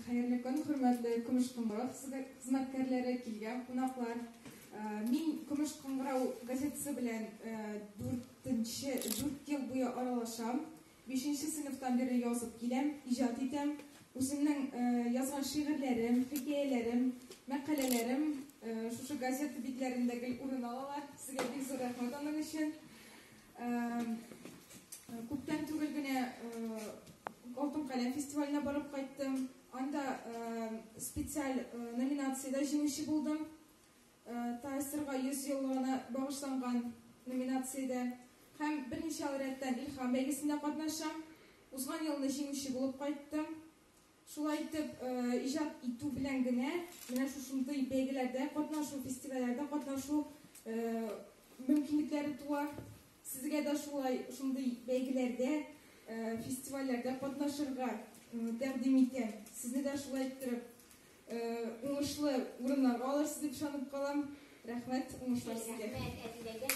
Хәерле көн, хөрмәтле Көмеш кыңгырау хезмәткәрләре, килгән кунаклар. Мин Көмеш кыңгырау газетасы белән дүртенче, 4 ел буе аралашам. Бишенче сыйныфтан бирле язып киләм, иҗат итәм. Үземнең язган шигырьләрем, хикәяләрем, мәкаләләрем шушы газета битләрендә гел урын алалар. Сезгә бик зур рәхмәт аның өчен. Күптән түгел генә Алтын каләм фестиваленә барып кайттым. Анда специаль номинациядә җиңүче булдым. ТАССРга 100 еллыгына багышланган номинациядә. Һәм берничә ел рәттән Илһам бәйгесендә катнашам. Узган елны җиңүче булып кайттым. Шулай итеп, иҗат итү белән генә менә шушындый бәйгеләрдә катнашу, фестивальләрдә катнашу мөмкинлекләре туа. Сезгә дә шулай шундый бәйгеләрдә, фестивальләрдә катнашырга тәкъдим итәм. Сезне дә шулай иттереп уңышлы урыннарга алырсыз дип ышанып калам. Рәхмәт, уңышлар сезгә. Рәхмәт Әдиләгә.